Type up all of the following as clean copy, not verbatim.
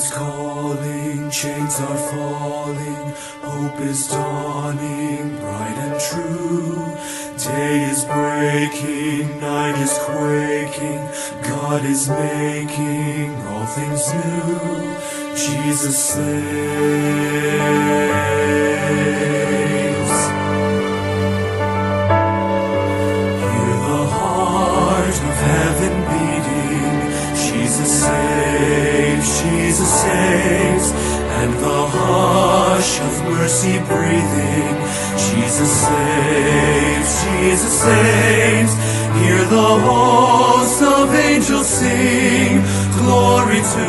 Heaven's calling, chains are falling, hope is dawning, bright and true. Day is breaking, night is quaking, God is making all things new. Jesus saves. Hear the heart of heaven beating. Jesus saves, Jesus saves, and the hush of mercy breathing. Jesus saves, Jesus saves. Hear the hosts of angels sing, glory to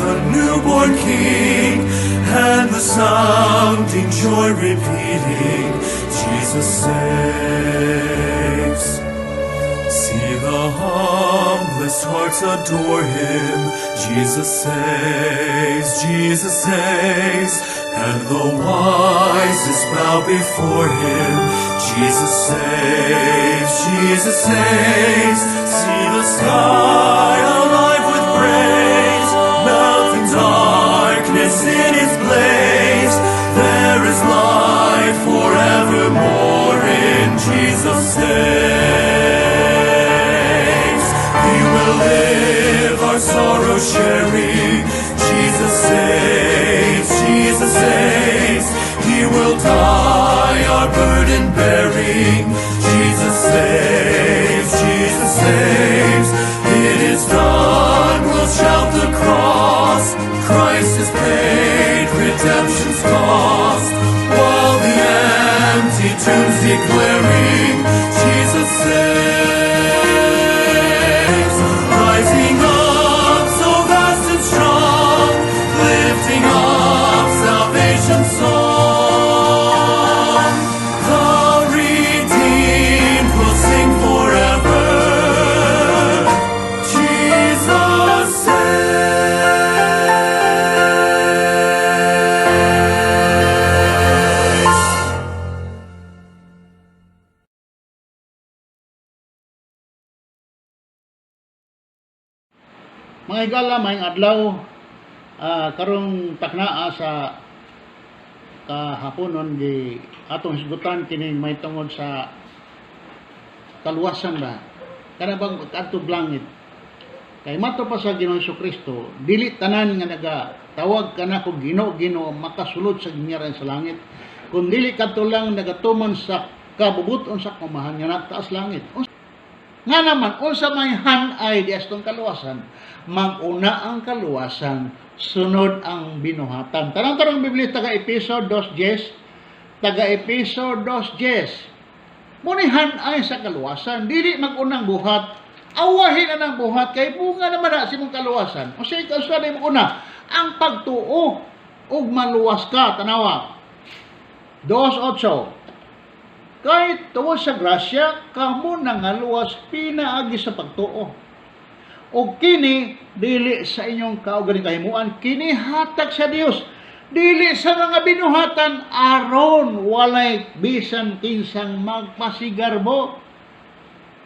the newborn King, and the sounding joy repeating, Jesus saves. See the humblest hearts adore him. Jesus saves, Jesus saves, and the wisest bow before him. Jesus saves, Jesus saves. See the sky alive with praise, melting darkness in its blaze. There is life forevermore in Jesus saves. He will live our sorrow sharing. Jesus saves, Jesus saves. He will die our burden bearing. Jesus saves, Jesus saves. It is done, we'll shout the cross. Christ has paid redemption's cost. While the empty tomb's declaring, Jesus saves. Rising up so vast and strong, lifting up salvation's song. The redeemed will sing forever. Jesus saves. Mga higala, maayong adlaw, karong taknaa sa kahaponon gi atong hisgutan kining may tungod sa kaluwasan ba, kana bang kadto langit. Kay mato pa sa Ginoong Kristo, dili tanan nga nagatawag kanako "Ginoo, Ginoo" makasulod sa gingharian sa langit, kun dili kadto lang nagatuman sa kabubuton sa Amahan nga nataas langit. Nga naman, unsa may han-ay di astong kaluwasan? Mag-una ang kaluwasan, sunod ang binuhatan. Tanang tarong Biblia, taga Epeso 2.10, taga Epeso 2.10. Muni han-ay sa kaluwasan, dili mag-unang buhat, awahin na ng buhat, kay bunga naman na sa imong kaluwasan. O siya, ikaw sa mo una, ang pagtuo, ug maluwas ka, tanawa. 2.8. Kay tungod sa grasya, kamo nangaluwas pinaagi sa pagtuo. O kini, dili sa inyong kaugaling kahimuan, kini hatag sa Dios. Dili sa mga binuhatan, aron walay bisan kinsang magpasigarbo.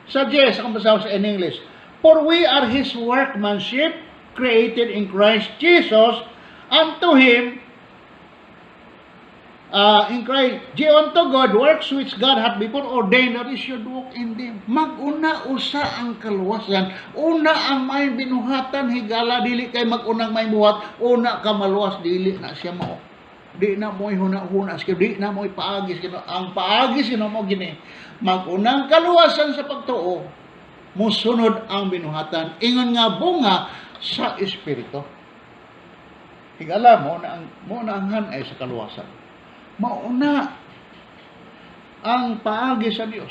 Sa Diyos, ang basaw sa in English, "For we are His workmanship, created in Christ Jesus, unto Him, in Christ, unto God works which God hath before ordained that we should walk in them." Mag-una usa ang kaluwasan. Una ang may binuhatan, higala, dili kay mag-unang may buhat, una ka maluwas, dili na siya mao. Di na mo huna-huna, di na mo paagi. Ang paagi sino mo gini. Mag-unang kaluwasan sa pagtuo, musunod ang binuhatan. Ingon nga bunga sa Espiritu. Higala mo na ang hanay sa kaluwasan. Mauna ang paagi sa Dios.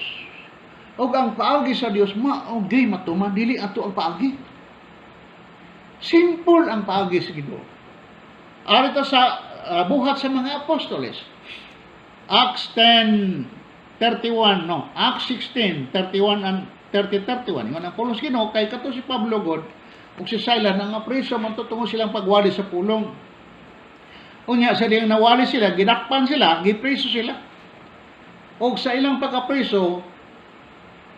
Og ang paagi sa Dios mao gyud matuman, dili ato ang paagi. Simple ang paagi sa Ginoo. Ari ta sa Buhat sa mga Apostoles. Acts 10:31, no. Acts 16:31 and 30:31. Ingon ang pulong sa Ginoo kay kato si Pablo god ug si Silas nga preso man tungod silang pagwali sa pulong. Unya sa diyang nawali sila, gidakpan sila, gipreso sila. Og sa ilang pagkapreso,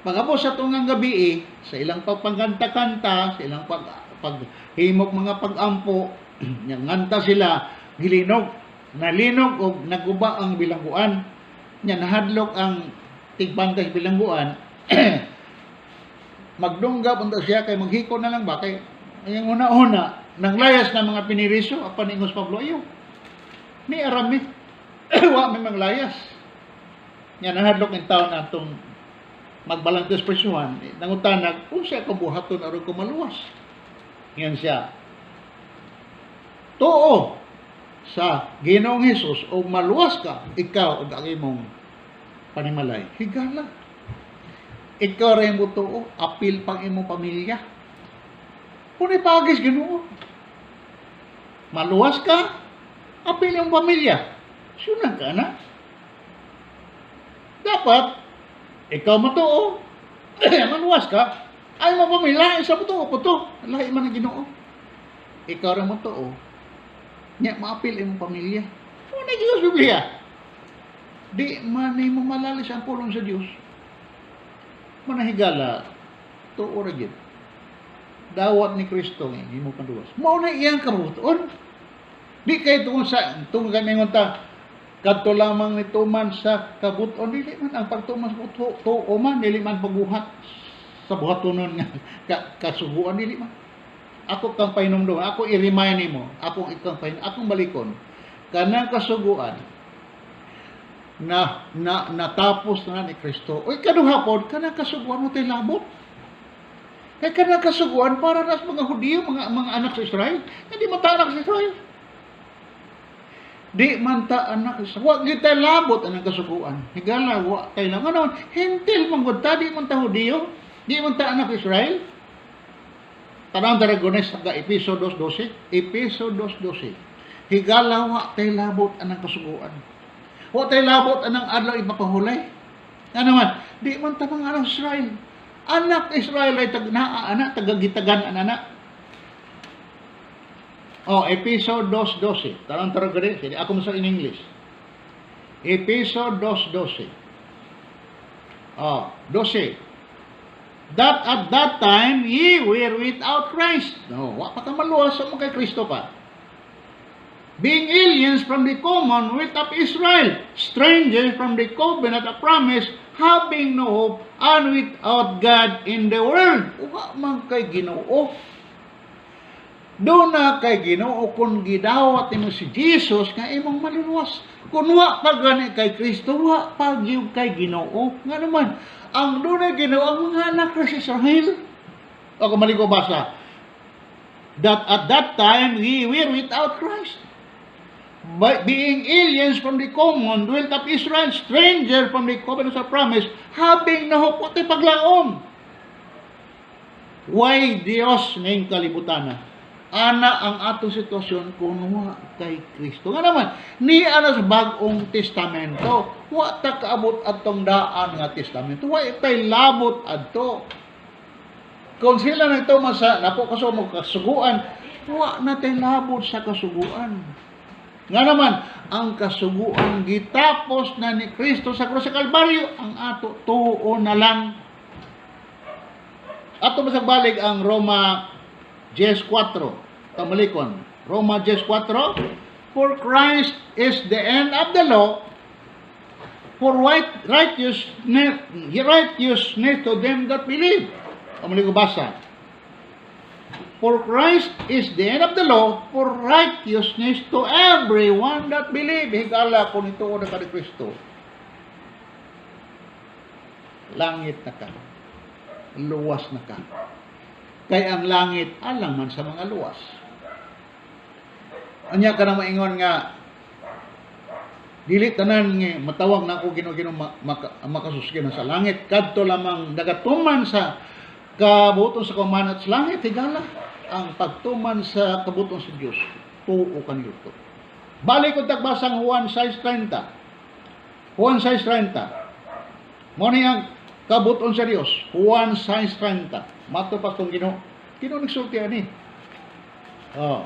pagabot sa tungang gabi, sa ilang pagpangkanta-kanta, sa ilang paghimok mga pag-ampo, Nya nganta sila, gilinog, nalinog og naguba ang bilangguan. Nya nahadlok ang tigbantay sa bilangguan. Magdungga punta siya kay maghiko na lang ba kay ang una-una nang layas na mga piniriso, apan ingos Pablo, "Ayo ni arami, wa may manglayas." Nya nahadlok ang taon natong magbalantes presuhan, nangutanag, "Unsa akong buhaton aron ko maluwas?" Ingon siya, "Tuo sa Ginoong Hesus o maluwas ka, ikaw ug ang imong panimalay." Higala. Ikaw rin mo tuo, apil pang imong pamilya. Kung pagis Ginoo, maluwas ka, apil ang pamilya. Sunag ka na. Dapat, ikaw matuo, maluwas ka, ay mo pamilya, isa mo tuo po to. Lahi man ang Ginoo. Ikaw rin mo tuo, nya maapil imong pamilya. Ano Diyos Biblia? Di man mo malalis ang pulong sa Diyos. Manahigala, tuo ra gyud. Dawat ni Kristo nga imo panduwas. Mao na iyang kabuoton. Di kay tungod sa tungod kay mingon ta kadto lamang ni tuman sa kabuton, dili man ang pagtuman sa tuo man, dili man pagbuhat sa buhatonon nga kasuguan, dili man. Ako kang pahinumdum, ako i-remind nimo, akong ikang pahinumdum, akong balikon kanang kasuguan na na natapos na ni Kristo. Uy, kaduha pod, kanang kasuguan mo tay labot. Kay kanang kasuguan para na sa mga Hudiyo, mga anak sa Israel. Hindi man ta anak sa Israel. Di man ta anak sa Wa gyud tay labot anang kasuguan. Higala, wa tay lang. Ano, Hentil man gud ta, di man ta Hudiyo, di man ta anak sa Israel. Tanang Dragones sa Episo 2:12, Episo 2:12. Higala, wa tay labot anang kasuguan. Wa tay labot anang adlaw ipapahulay. Ano man, di man ta mga anak sa Israel. Anak Israel ay tag naa anak tagagitagan anak. Oh, Episo 2:12. Tanang Dragones, sige, ako mo sa in English. Episo 2:12. Oh, 12. That at that time ye were without Christ. No, wa pa ka maluwas sa mo kay Kristo pa. Being aliens from the commonwealth of Israel, strangers from the covenant of promise, having no hope, and without God in the world. Wa man kay Ginoo. Doon na kay Ginoo kung gidawat nimo si Jesus nga imong maluluwas. Kung wa pa gani kay Kristo, wa pa gyud kay Ginoo. Nga naman, ang doon na Ginoo ang mga anak sa Israel. O kung mali ko basa, that at that time we were without Christ. By being aliens from the commonwealth of Israel, stranger from the covenant of promise, having no hope, wa paglaom. Way Dios ngayong kalibutan? Ana ang atong sitwasyon kung wa kay Kristo. Nga naman, ni ana sa Bagong Testamento, wa ta kaabot atong daan nga testamento, wa tay labot adto. Kung sila nagtuman sa napo kaso mo kasuguan, wa na tay labot sa kasuguan. Nga naman, ang kasuguan gitapos na ni Kristo sa krus sa Kalbaryo, ang ato tuo na lang. Ato masagbalik ang Roma 10:4. Kamalikon. Roma 10:4. For Christ is the end of the law for righteousness to them that believe. Kamali ko basa. For Christ is the end of the law for righteousness to everyone that believe. Higala, kung ito na ka ni Kristo, langit na ka. Luwas na ka. Kay ang langit alang man sa mga luwas. Anya ka na maingon nga dili tanan nga matawag na ako Ginoo, Ginoo makasusgi na sa langit, kadto lamang nagatuman sa kabuton sa kumanat sa langit. Higala, ang pagtuman sa kabuton sa Dios, tuo kanyo to. Balik ko tagbasang Juan 6:30. Juan 6:30 mo ni ang kabuton sa Dios. Juan 6:30, mato pa tong Ginoo. Ginoo nagsulti ani. Oh.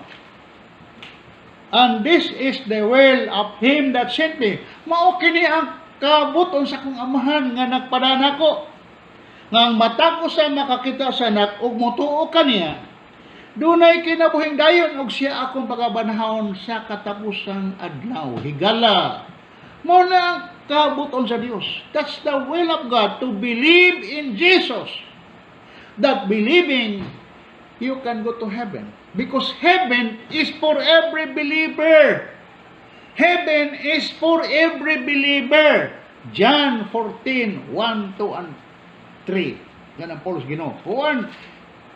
And this is the will of him that sent me. Mao kini ang kabuton sa akong amahan nga nagpadana ko. Nga ang matag usa makakita sa anak ug motuo kaniya, Dunay kinabuhing dayon ug siya akong pagabanhawon sa katapusang adlaw. Higala. Mao na ang kabut-on sa Dios. That's the will of God, to believe in Jesus. That believing, you can go to heaven. Because heaven is for every believer. Heaven is for every believer. John 14, 1, 2, and 3. Yan ang pulos Ginoo. Juan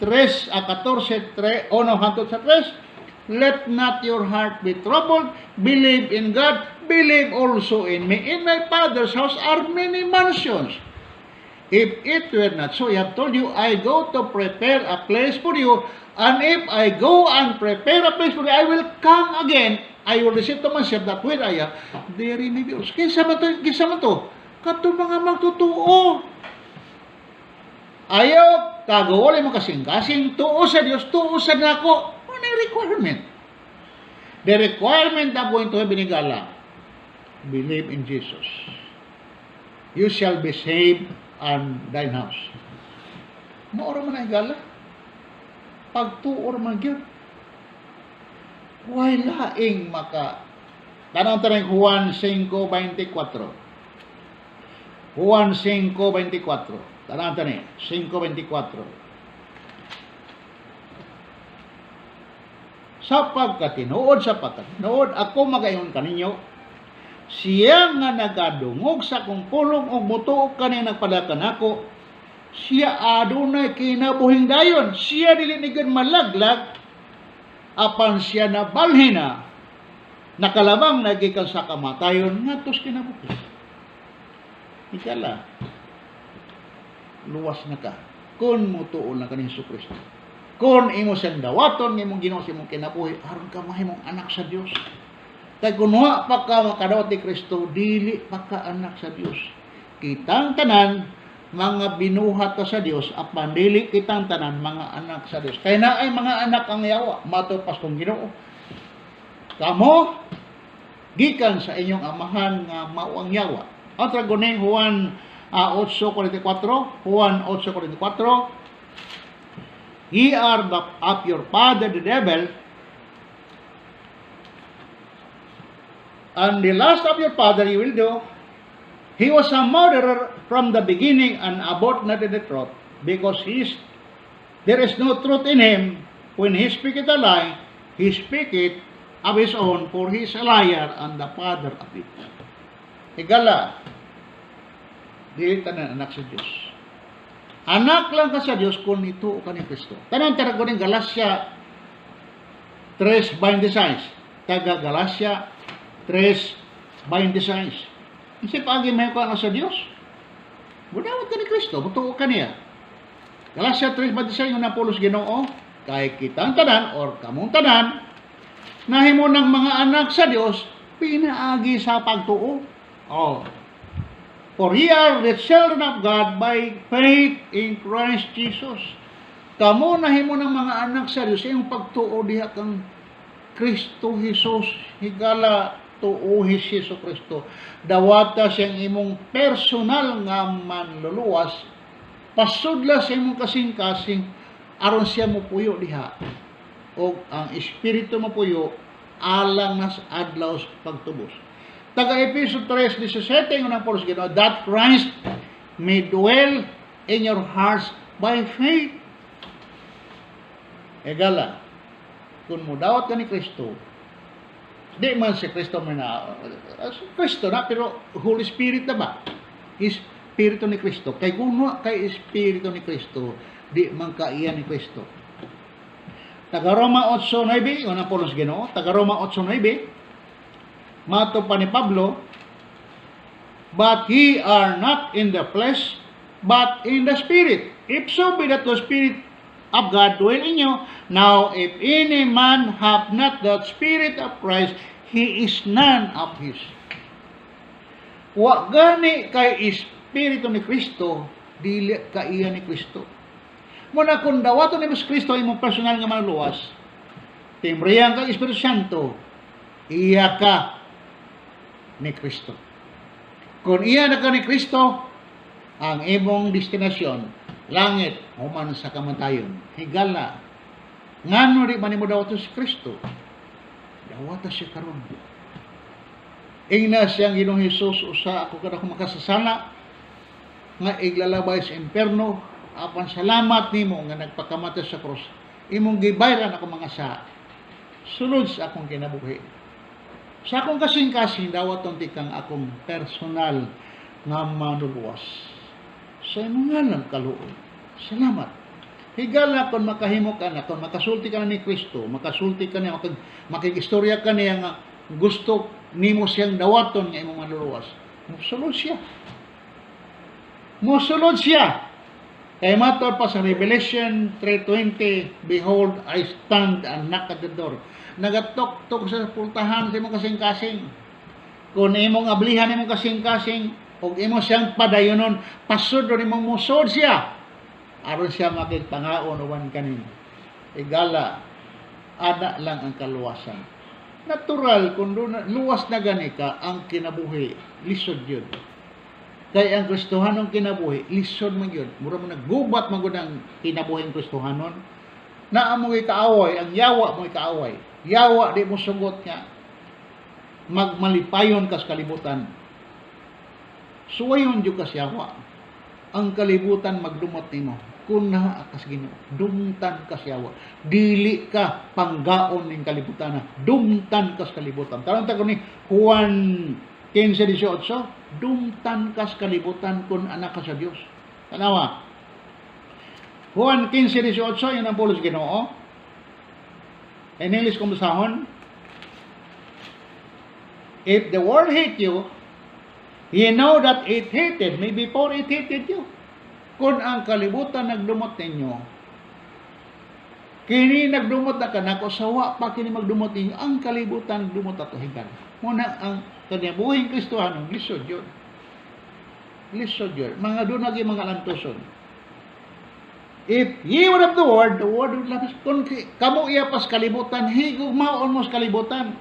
3 a 14, 3, 1 hangtod sa 3. Let not your heart be troubled. Believe in God. Believe also in me. In my Father's house are many mansions. If it were not so, I have told you, I go to prepare a place for you. And if I go and prepare a place for you, I will come again. I will receive to myself that where I am, there may be also. Kinsa man to? Kinsa man to? Kato mga magtutuo. Ayaw kaguol mo kasing-kasing, tuo sa Dios, tuo sa nako. Ano yung requirement? The requirement of going to heaven, higala, believe in Jesus. You shall be saved and thine house. Mao ra man ang higala. Pagtuo ra man gyud. Way laing maka. Tanong tanong Juan 5:24. Juan 5:24. Tanong tanong 5:24. Sa pagkatinuod, ako magaingon kaninyo, siya nga nagadungog sa akong pulong ug mutuo kani nagpadala kanako, siya adunay kinabuhing dayon. Siya dili ni malaglag, apan siya nabalhin na, nakalabang na gikan sa kamatayon ngadto sa kinabuhi. Higala, luwas na ka kung mutuo na ka ni Hesus Kristo. Kung imo siyang dawaton nga imong Ginoo sa imong kinabuhi aron ka mahimong anak sa Dios. Kay kung wa pa ka makadawat ni Kristo, dili pa ka anak sa Dios. Kitang tanan mga binuhat ta sa Dios, apan dili kitang tanan mga anak sa Dios. Kay naay mga anak ang yawa, matod pa kong Ginoo. Kamo gikan sa inyong amahan nga mao ang yawa. Ang guning Juan 8:44, Juan 8:44. Ye are of your father the devil, and the lust of your father you will do. He was a murderer from the beginning and abode not in the truth, because there is no truth in him. When he speaketh a lie, he speaketh of his own, for he is a liar and the father of it. Higala, dili tanan anak sa Diyos. Anak lang ka sa Diyos kung ituo ka ni Kristo. Tanan tara ko ning Galacia 3:26. Taga Galacia 3:26. Isip agi may ka sa Diyos. Mudawat ka ni Kristo, mutuo ka niya. Galacia 3:26 yung napulos Ginoo, kay kitang tanan or kamong tanan nahimo ng mga anak sa Dios pinaagi sa pagtuo. Oh. For ye are the children of God by faith in Christ Jesus. Kamo nahimo ng mga anak sa Dios iyong pagtuo diha kang Kristo Jesus. Higala, tuohi si Jesu Kristo. Dawata siyang imong personal nga manluluwas. Pasudla sa imong kasing-kasing aron siya mopuyo diha. O ang Espiritu mopuyo alang nas adlaw sa pagtubos. Taga Efeso 3:17 yung ang Ginoo, that Christ may dwell in your hearts by faith. Higala, kung mudawat ka ni Kristo, di man si Kristo may na, Kristo na, pero Holy Spirit na ba? Espiritu ni Kristo. Kay kung wa kay Espiritu ni Kristo, di man ka iya ni Kristo. Taga Roma 8:9, yun ang pulos Ginoo, taga Roma 8:9, mato pa ni Pablo, but ye are not in the flesh, but in the Spirit. If so be that the Spirit of God dwell in you. Now, if any man have not the Spirit of Christ, he is none of his. Wa gani kay Espiritu ni Kristo, dili ka iya ni Kristo. Muna kung dawaton ni Kristo imong personal nga manluluwas, timbriyan kang Espiritu Santo, iya ka ni Kristo. Kung iya na ka ni Kristo, ang imong destinasyon, langit, human sa kamatayon. Higala, Ngano di man nimo dawaton si Kristo? Dawata siya karon. Ingna siyang Ginoong Hesus, usa ako kada makasasala nga iglalabay sa imperno, apan salamat nimo nga nagpakamatay sa krus. Imong gibayran ako mga sala. Sulod sa akong kinabuhi. Sa akong kasing-kasing, dawaton tikang akong personal nga manuluwas. Sa imong ngalan kaluoy. Salamat. Higala kung makahimo ka na, kung makasulti ka na ni Kristo, makasulti ka niya, makikistorya ka niya nga gusto nimo siyang dawaton nga imong manluluwas. Musulod siya. Musulod siya. Kay matod pa sa Revelation 3:20, "Behold, I stand and knock at the door." Nagatok-tok sa pultahan sa imong kasing-kasing. Kung imong ablihan imong kasing-kasing, ug imo siyang padayonon, pasudlon imong musod siya. Aron siya makigpangaon uban kanimo. Igala, ana lang ang kaluwasan. Natural, kung doon, luwas na gani ka, ang kinabuhi, lisod yun. Kay ang Kristohanong kinabuhi, lisod man yun. Mura mo naggubat man gud ang kinabuhi ng Kristohanon. Naa mo ikaaway, ang yawa mo ikaaway. Yawa di mo sugot nga magmalipayon kas kalibutan. Suwayon jud kas yawa. Ang kalibutan magdumot nimo. Kun naa kas Ginoo, dumtan kas yawa. Dili ka panggaon ning kalibutan na. Dumtan kas kalibutan. Tarong ta ni Juan 15:18, dumtan kas kalibutan kung anak ka sa Dios. Tanawa. Juan 15:18, yun ang pulos Ginoo. In English kung basahon, "If the world hate you, you know that it hated me before it hated you." Kung ang kalibutan nagdumot ninyo, kini nagdumot na kanako sa wa pa kini magdumot ninyo, ang kalibutan nagdumot ato higan. Muna ang kinabuhing Kristohanon, lisod yun. Lisod yun. Mga doon lagi mga lantuson. If ye were of the world would love us. Kung kamo iya pas kalibutan, higugmaon mo sa kalibutan.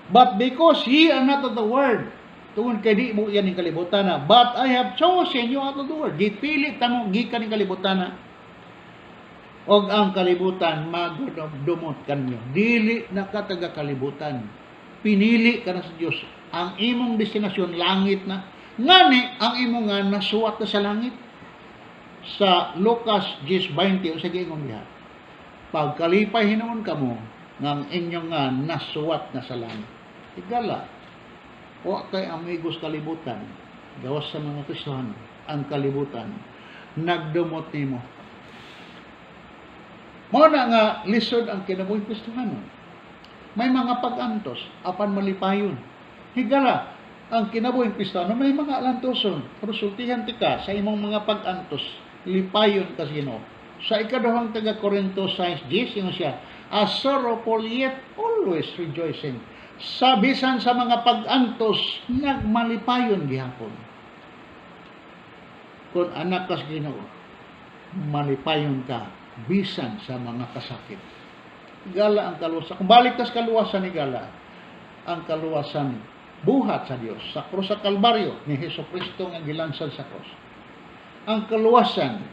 But because ye are not of the world, tungod kay di mo iyan ning kalibutan na, but I have chosen you out of the world. Gipili ta mo gikan ning kalibutan na. Og ang kalibutan magdumot kanyo. Dili na ka taga kalibutan. Pinili ka na sa Dios. Ang imong destinasyon langit na. Ngani ang imong nga nasuwat na sa langit. Sa Lucas 10:20 unsa giingon diha? Pagkalipay hinuon kamo nga ang inyong nga nasuwat na sa langit. Igala, wa kay amigos kalibutan, gawas sa mga Kristohano, ang kalibutan nagdumot nimo. Mao na nga lisod ang kinabuhi Kristohano. May mga pag-antos, apan malipayon. Higala, ang kinabuhi Kristiyano may mga alantoson. Pero sultihan tika sa imong mga pag-antos, lipayon ka sa Ginoo. Sa ikaduhang taga Korinto 6:10, ingon siya, "A sorrowful yet always rejoicing." Sa bisan sa mga pag-antos, nagmalipayon gihapon. Kung anak ka sa Ginoo, malipayon ka bisan sa mga kasakit. Gala ang kaluwasan. Kung balik tas kaluwasan ni Gala, ang kaluwasan buhat sa Dios sa krus sa Kalbaryo ni Hesus Kristo nga gilansad sa krus. Ang kaluwasan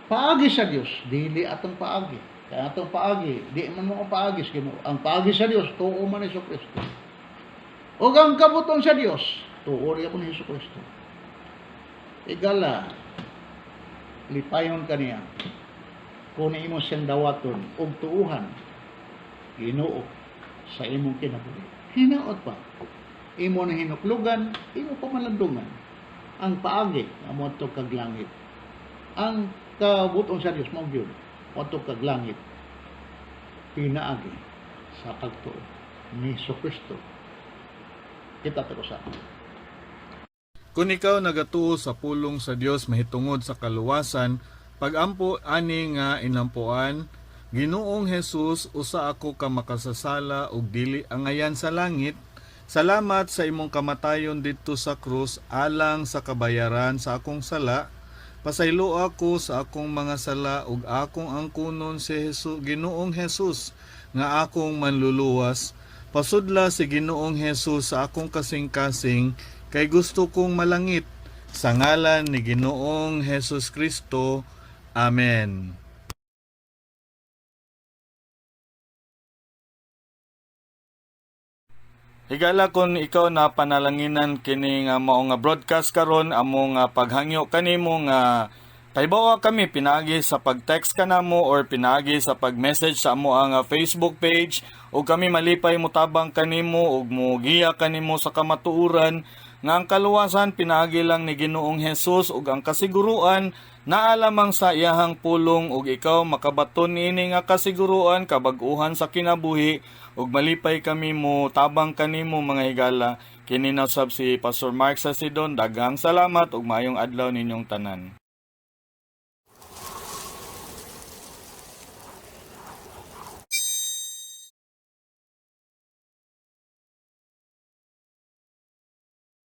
paagi sa Dios, dili atong paagi. Kaya atong paagi, di man mo ang paagi sa Ginoo. Ang paagi sa Dios, tuo man ni Hesus Kristo. Ug ang kabuton sa Dios, tuo rin ni Hesus Kristo. Igala, lipayon kaniya kung imo siyang dawaton og tuuhan Ginoo sa imong kinabuhi. Hinaot pa. Imo na hinuklugan, imo pa malandungan. Ang paagi nga moadto kag langit. Ang kabuton sa Dios mao gyud moadto kag langit. Pinaagi sa pagtuo ni Kristo. Kita ta sa Kung ikaw nagatuo sa pulong sa Dios mahitungod sa kaluwasan, pagampo ani nga inampuan, "Ginoong Jesus, usa ako ka makasasala ug dili angayan sa langit. Salamat sa imong kamatayon didto sa krus alang sa kabayaran sa akong sala. Pasaylo ako sa akong mga sala ug akong angkunon si Jesus, Ginoong Jesus nga akong manluluwas. Pasudla si Ginoong Jesus sa akong kasing-kasing kay gusto kong malangit. Sa ngalan ni Ginoong Jesus Kristo. Amen." Higala, kung ikaw na panalanginan kini nga mao nga broadcast karon, amo nga paghangyo kanimo nga pahibawa kami pinaagi sa pag-text kanamo or pinaagi sa pag-message sa amo ang Facebook page ug kami malipay motabang kanimo ug mogiya kanimo sa kamatuoran nga ang kaluwasan pinaagi lang ni Ginoong Hesus ug ang kasiguruan naa lamang sa iyahang pulong ug ikaw makabaton niini nga kasiguruan, kabag-uhan sa kinabuhi, ug malipay kami mo tabang kanimo, mga higala. Kini na sab si Pastor Mark Sasidon. Daghang salamat ug maayong adlaw ninyong tanan.